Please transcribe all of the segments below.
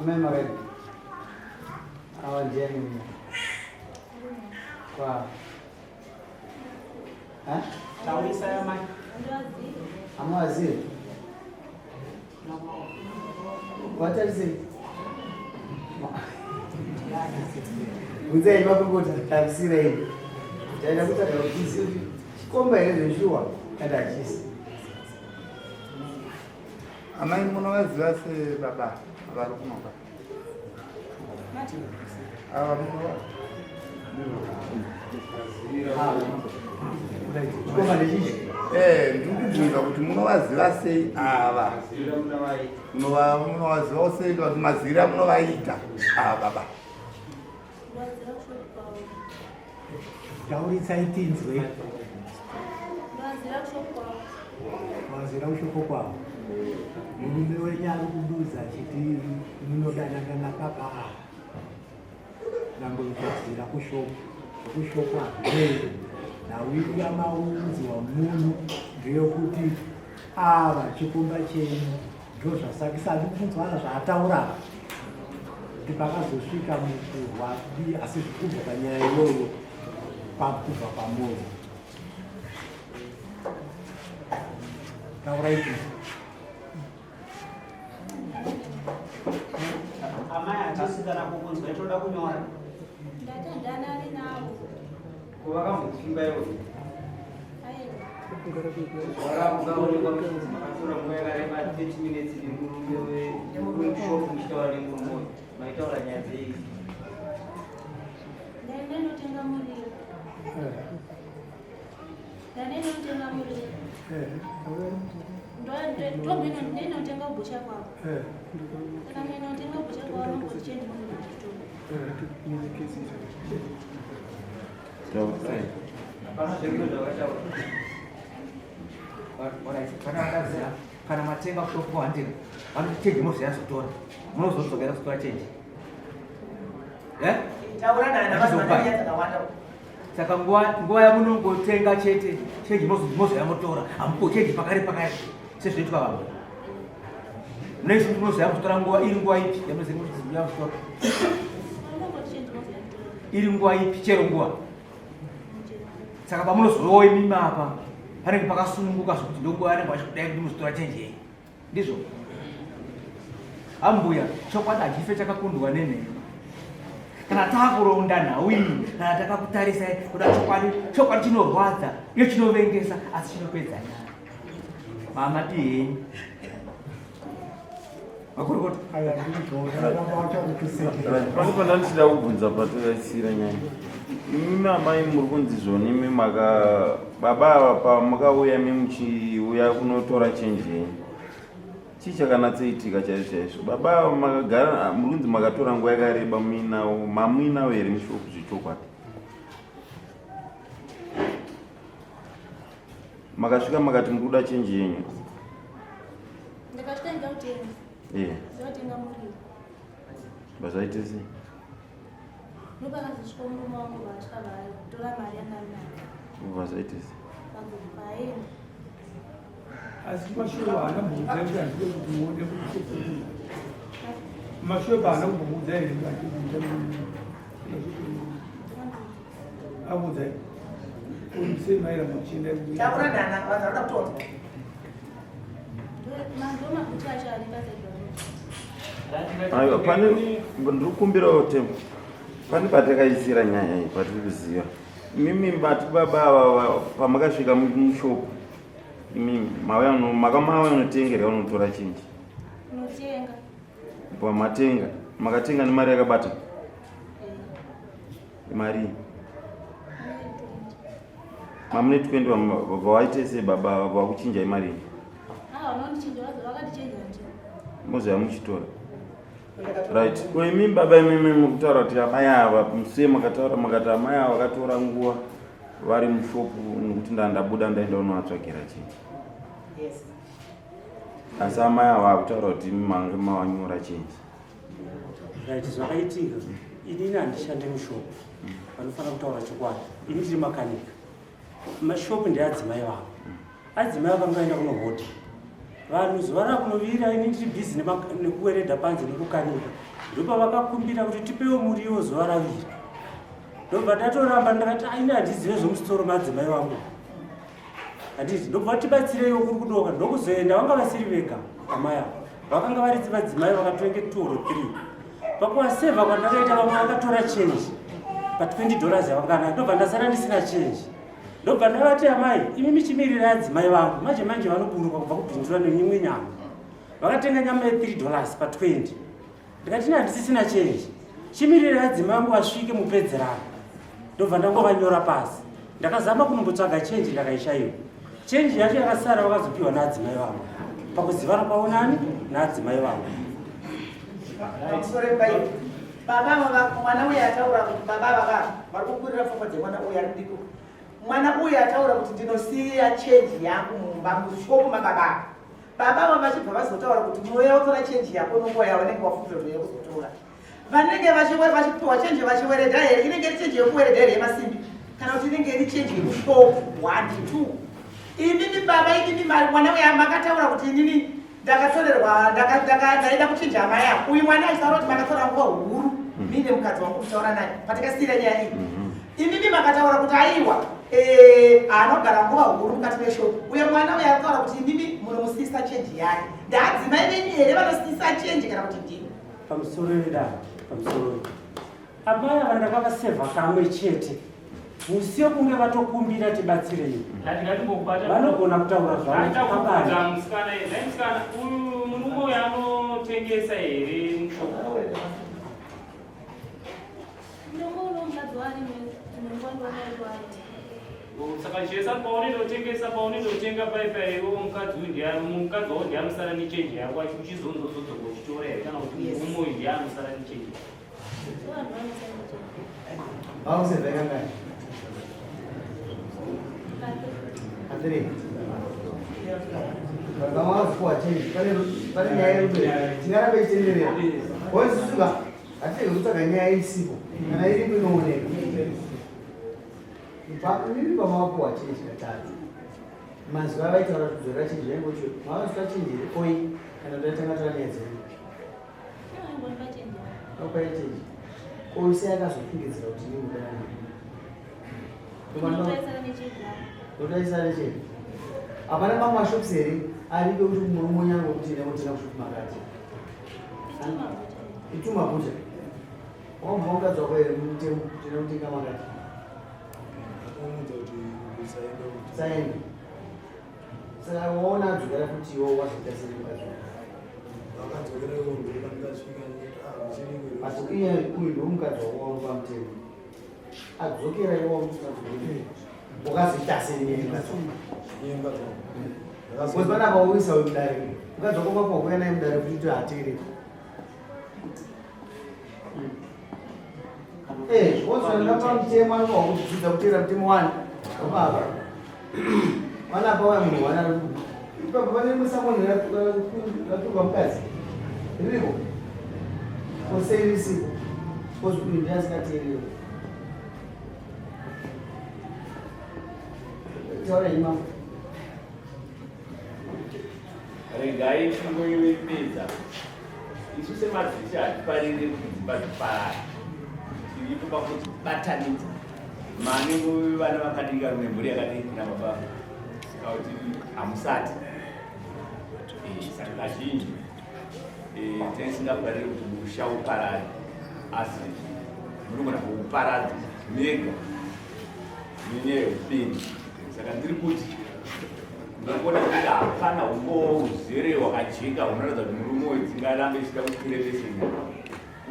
Amai makadii? Awa ndiani uya? Kwa. Ha? Taurisa amai. Amawazive? Watarisei? Bvunzai makokota tarisira ini. Taida kutsvaga kuti chikomba here zveshuwa kana hachisi. Amai munovaziva sebaba vari kunoka? Ava munova Eh, ndiri kubvunza kuti munovaziva sei ava? Munovazivawo sei kuti maziviro amunovaita ava baba? Tauritsai tinzwe. Wazira kushoko kwavo. Murume wenyu ari kududza achiti munodanana nababa ava. Nangwe ukazira kushoko. Kushoko hazvinei. Nhau yamaudzwa muno ndeyokuti ava chikomba chenyu ndozvasakisa andikukunzwana zvaataura kuti pakazosvika mukurwa kudii asi zvikubva panyaya iyoyo pakubva pamuri taurai kuti Amai hatisi kana kukunzwa toda kunyora. Ndatandana navo. Ko vakambopfimba iwe? Wakaonekwa muchinzi makatora nguva yakareba 30 minutes nemurume wemushop muchitaura nemurume uyu. Maitaura nyaya dzei? Ndainotenga muriwo. Ndainotenga muriwo. Ndoinotenga kubhucha kwavo. Saka ndinotenga kubhucha kwavo nongotichendi munhu muchitoro. Kana matenga kushop kwa handina vanoti chenji mozoyazotora munozodzokera kuzotora chenji eh? Saka nguva yamunongotenga chete chenji mozoyamotora hamupo chenji pakare pakare sezvinoitwa vamwe munoisi munozoya kuzotora nguva iri nguva ipi yamunozoya kuzotora iri nguva ipi chero nguva saka pamunozorowa imimi apa panenge pakasununguka zvekuti ndonguva yanenge vachikudai kuti muzotora chenji yenyu ndizvo ambuya chokwadi hachife chakakundwa nenhema kana takuronda nhau iyi kana takakutarisai kuda chokwadi chokwadi chinorwadza iyo chinovengesa asi chinopedza nyaya mama tihenyu makurukota Pane pandandichida kubvunza patakaisira nyaya. Imimi amai muri kunzi zvoni imi maka baba ava pamakauya imi muchiuya kunotora chenji yenyu. Chii chakanatsoitika chaizvo chaizvo? Baba ava makagara muri kunzi makatora nguva yakareba muinawo mamuinawo here mushopu zvechokwadi? Makasvika makati muri kuda chenji yenyu. Ndakasvika ndautenga. Eh. Ndautenga muriwo. Bazaite sei? Ndopakazosvika murume wangu vasvika vatora mari yanga nayo. Bazaite sei? Vaenda. Asi mashure haana kumboudza kuti handide kuti muone kuti mashure pahaana kumbomuudza here kuti handide kuudza akuudza sei maira muchienda Taura nana vanhu vanoda kutonzwa. Aiwa, pane ndiri kukumbirawo tembo pane patakaisira nyaya iyi patiri kuziva imimi bati baba ava pamakasvika mushopu imimi mauya makamauya unotengerwa unotora chinji Unotenga. pamatenga makatenga nemari yakabata Mari. Mamune 20 vabva waite sei baba vabva vakuchinjai mari? Ah, vanondichinja vakandichinja nje. Mozouya muchitora. Right. Ko imi baba imimi mukutaura kuti amai ava musiye makataura makati amai ava vakatora nguva vari mushopu nekuti ndandabuda ndaenda unovatsvagira chinji. Yes. Asi amai ava vakutaura kuti imi mange mavanyora chinji. Right, zvakaitika inini handishande mushop vanofanira kutaura chokwadi ini tiri makanika mashop ndeadzimai vangu adzimai vakanga vaenda kunohodha vanhu zuva rakunovira ini ndiri bhizi nekuweredha panze nekukanika Ndopavakakumbira kuti tipewo muriwo zuva raviri. Ndobva ndatoramba ndakati aini handizive zvemusoro madzimai vangu. Handiti ndobva tibatsireiwo kuri kudoka ndokuzoenda vanga vasiri vega amai ava. Vakanga vari vadzimai vakatonge 2 or 3. Pakuvasevha kwandakaita vamwe vakatora change pa 20 dollars yavanga nayo ndobva ndasara ndisina change. Ndobva ndavati amai imi michimirira adzimai vangu manje manje vanoburuka kubva kubhindura neimwe nyama. Vakatenga nyama ye 3 dollars pa 20. Ndikati ini handisisina change. Chimirira adzimai vangu vasvike mupedzerano. Ndobva ndangovanyora pasi. Ndakazama kunombotsvaga change ndakaishaiwa. Change yacho yakasara vakazopiwa naadzimai vangu. Pakuzivana kwavo nani naadzimai vangu. Pamusoro pai baba ava mwana uyu ataura kuti baba ava vari kukurira pfungwa dzemwana uyu ari mudiki mwana uyu ataura kuti ndinosiya change yangu mumba mushopu mababa ava baba ava vachibva vazotaura kuti unouya wotora change yako nonguva yavanenge wafungira kuti uya kuzotora vanenge vachipiwa chenji vachiweredha here inenge iri chenji yekuweredha here yemasimbi kana kuti inenge iri chenji yekushopu one two inini baba inini mwana uya makataura kuti inini ndakatorerwa ndaida kuchinja hama yangu uyu mwana achitaura kuti makatora nguva huru mine mukadzi wangu kutaura naye patikasiira nyaya iyi inini makataura kuti aiwa eh, anogara nguva huru mukati meshopu uye mwana uyo akataura kuti inini munomusisa chenji yake ndaadzimai venyu here vanosisa chenji kana kuti ndini Pamusoro vedare, pamusoro. Amai ava ndakavasevha kamwe chete. Musi wekunge vatokumbira tibatsirei. Vanogona kutaura zvavo. Musikana, musikana, uyu murume uyu anotengesa here mushop? Saka chesa paunondotengesa paunondotenga pai pai iwe mukadzi uyu ndiye mukadzi wako ndiye anosara nechenji yako uchizonzozodzoka uchitora here kana kuti murume uyu ndiye anosara nechenji. Pane nyaya yerudo tingarambe ichitenderera oisusuka hatirege kutsvaga nyaya isipo kana iripo inooneka. Mimi pamawapuwa chinji katatu mazuva avaitaura kuti dzorera chinji vaingoti mavazvita chinji here koi kana kuti aitanga tora nyaya dzedu vakupai chinji koi sei akazofungidzira kuti ini mudanana ndotaisana necheri hapana mamwe mashops here ariko kuti murume unyange kuti ine kutenga kushopu makati ituma bhuta Wamva mukadzi wako here mutemo kuti kutenga makati? Ndakamuudza kuti usaende kuti. Saende. Saka waona adzokera futi iwo wazoita sei mukadzi wako? Vakadzokera iwo ndoda ndikasvika ndikati ah muchiri iwe. Asi iye uyu ndo mukadzi wako wamupa mutemo. Adzokera iwo wamusikadzokera. Wakazoita sei iye mukadzi wako? Iye mukadzi wako. Because panapa wauisa uyu mudare. Mukadzi wako papo wakuya naye mudare kuti uti hateereri. Eh, wozvanira pamutemo anofanirwa kudzidza kuteera mutemo wani wababa. Wana apa waya munhu wana ipapo pane rimwe samoni raturwa mukadzi ririko kosei risiko kozi uyu ndiye asingateereri. Taura imambo. Regai tingoiwepedza. Isu semadzishe hatifariri kuti dzimba dziparare. Tiripo pakubatanidza. Mane vana vakadika nemhuri yakadii nababa saka kuti hamusati. Eh, saka kazhinji eh, tisingafariri kuti musha uparare asi munogona kuuparadza mega nenyaya yeupenyu. Saka ndiri kuti Ndinoona kuti hapana umbowo huzere hwakajeka hunoratidza kuti murume uyu dzingarambe ichida kutirevese nyaya.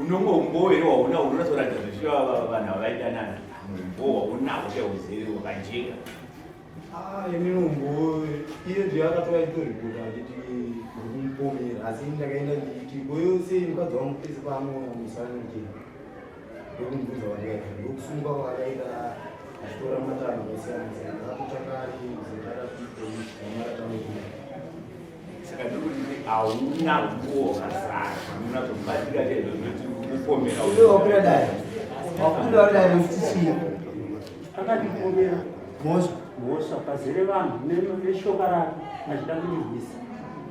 Unomwe umbowo here wauna hunonatsoratidza zveshuwa vanhu ava vaidanana? Umbowo waunahwo chaiwo huzere hwakajeka. Ah, ini umbowo iye ndiye akatora itoripota achiti ndiri kumupomera asi ini ndakaenda ndichiti koyo sei mukadzi wangu pese paanoona musana chii ndokumubvunza kwandikaita ndokusungwa kwakaita achitora matanho akasiyana siyana akatotanga ari zetaratamaratanokuda saka ndiri kuti hauna nguo wakazara unatsobatsira chaizvo zvinoti kupomera wakwira dare wakwira dare kuti chii akandipomera mhosva mhosva pazere vanhu neshoka rake achida kundirwisa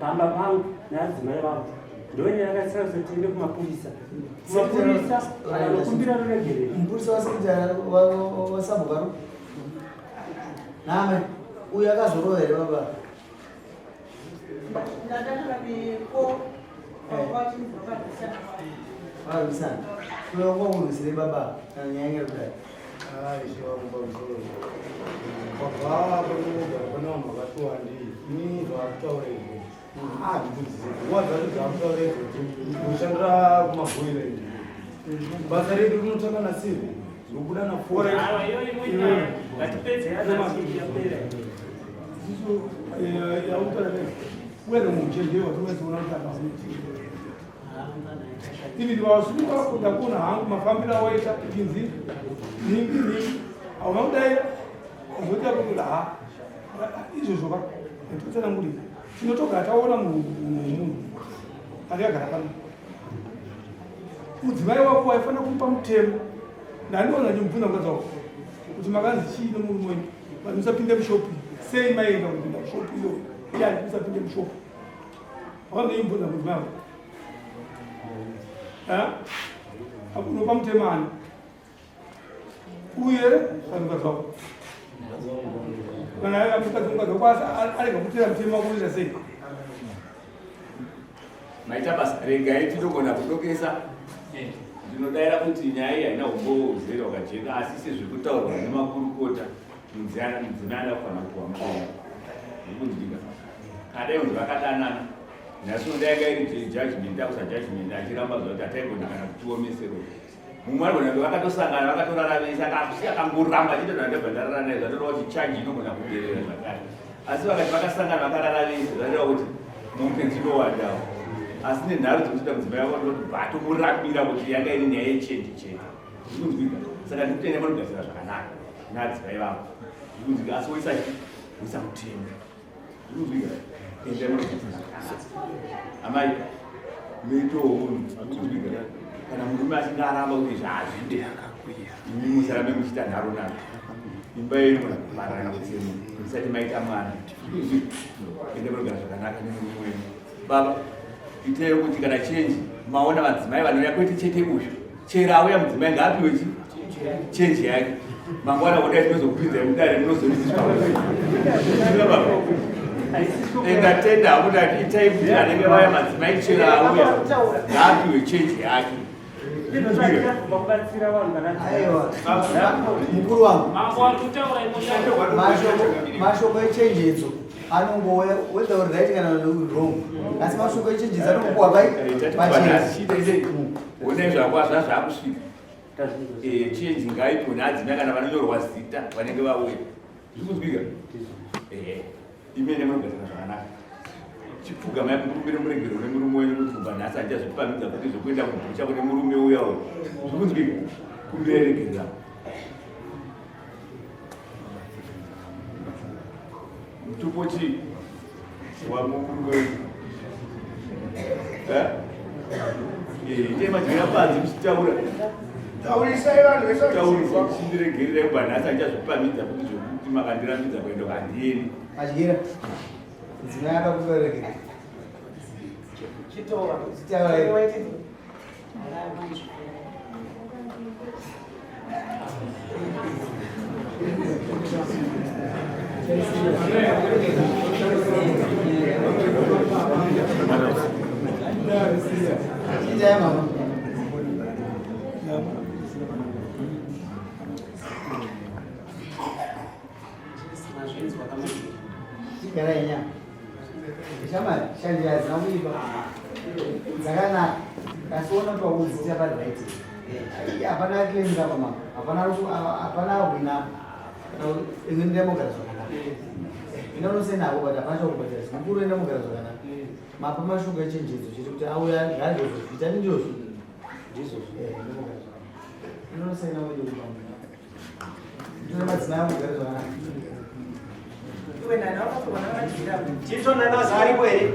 pamba pangu neadzimai vangu. Ndonyaya yakatsira kuti tiende kumapurisa. Kumapurisa vanokumbira ruregerero. Mupurisa wasekretary wasabhuku name uyu akazorova here baba? Ndataura neko Varwisana. Uyo wanga urwisire baba kana nyaya yanga kudai. Ishe wangu pamusoro. Pabva panogara pane vanhu vakati wandei. Ini zvakutaura izvo. Handibvunzise. Nguva dzacho dzakutaura izvo tinoshandira kumabhoiland. Basa redu rinotanga na 7 robuda na 4. Aiwa, iyo imwe nyaya. Ngatipedze yanhasi yapera. Isisu yautaura wena muchenjeri watiwesiona kuti akamuti even vasunga kuda kuona hangu mafambiro awaita inzi ningi ningi hauna kudaira azoita kuti ha izvozvo ka ndikutsanangurira tinotogara taona munhu akagara pano mudzimai wako waifanira kumupa mutemo ndandiona ndimubvunza mukadzi wako kuti makanzi chii nomurume wenyu vanhu musapinde mushopu sei maienda kupinda mushopu iyoyo iye andi musapinde mushopu wakandoimbunza mudzimai wako unopa mutemo ani uye vanhu wako kana mukadzi mukadzi wako arega kutera mutemo wako unoita sei Maita basa, regai tinogona kudokesa. Ndinodaira kuti nyaya iyi haina umbowo huzere hwakajeka asi sezvekutaurwa nemakurukota mudzimai anoda kufanira kupiwa mutemo. Zvikunzwika. Kana dai kunzi vakadanana nhasi uno dai yanga iri judgment akusa judgment achiramba zva kuti hataigona kana kutiomesero. Mumwe anogona kunge vakatosangana vakatorara vese akakusiya akangoramba achiita ndandabva ndarara naye zvatoreva kuti charge inogona kuderera zvakare. Asi vakati vakasangana vakarara vese zvareva kuti mombe dzinowandawo. Asi nenharo dzekuti mudzimai wavo ndoti vatomurambira kuti yanga iri nyaya yechenji chete. Zvikunzwika. Saka ndikutenda vanogadzira zvakanaka naadzimai vavo. Zvikunzwika asi woisa chi woisa mutemo. Zvikunzwika. Endai munogadzira zvakanaka. Amai muitewo unhu. Zvikunzwika. Kana murume achinge aramba kuti izvi hazvide. Imi musarambe muchiita nharo nazvo. Imba yenyu marara kutsemu musati maita mwana. Ende munogara zvakanaka nemurume wenyu. Baba, itaiwo kuti kana chenji maona madzimai vanouya kwete chete uyu. Chero auya mudzimai ngaapiwe chi chenji yake. Mangwana kudai tinozokupinzai mudare munozoridziswa. Baba. Enda tenda hakuti itai kuti anenge vaya madzimai chero auya ngaapiwe chenji yake. Mukuru wangu, mashoko echenjedzo anongouya whether uri right kana uri wrong, asi mashoko echenjedzo anongopuwa pai pachena. One zvakwa zvazvakusvika chenji ngaipiwe naadzimai kana vanonyorwa zita vanenge vauya zvikunzwika Imene munogadzira zvakanaka. Chipfugamai mukumbire muregero nemurume wenyu kuti kubva nhasi handichazvipamhidza kuti zvekuenda kubhucha kune murume uya uyu. Zvikunzwika? Kumbirai regerera. Mutupo chii? Wamurume wenyu. Eh? Eh, itai madyira panze muchitaura. Taurisai vanhu vese Taurisa chindiregererai kubva nhasi handichazvipamhidza kuti zvekuti makandirambidza kuenda handiendi. Madyira. Mudzimai akakuberekera. Chitova. Chitaura. Chitai mama. Mazvinzwa kamajiri. Chigara inyama. Shamari, shanje hadzina kuipa. Dzakanaka. Asi ona pakudziita pari right. Hapana claim apa mama. Hapana hapana hwina. Imwe ndamogara zvakanaka. Ina unosenako but hapana chakubhadharisa. Mukuru enda mogara zvakanaka. Mapa mashoko echenjedzo chete kuti auya ngaazvozvo. Itani ndizvozvo. Ndizvozvo. Eh, ndamogara zvakanaka. Ina unosena uende kumba. Ndine madzimai angu gare zvakanaka. Iwe nana wakapiwa namajira. Tito nana zaripo here?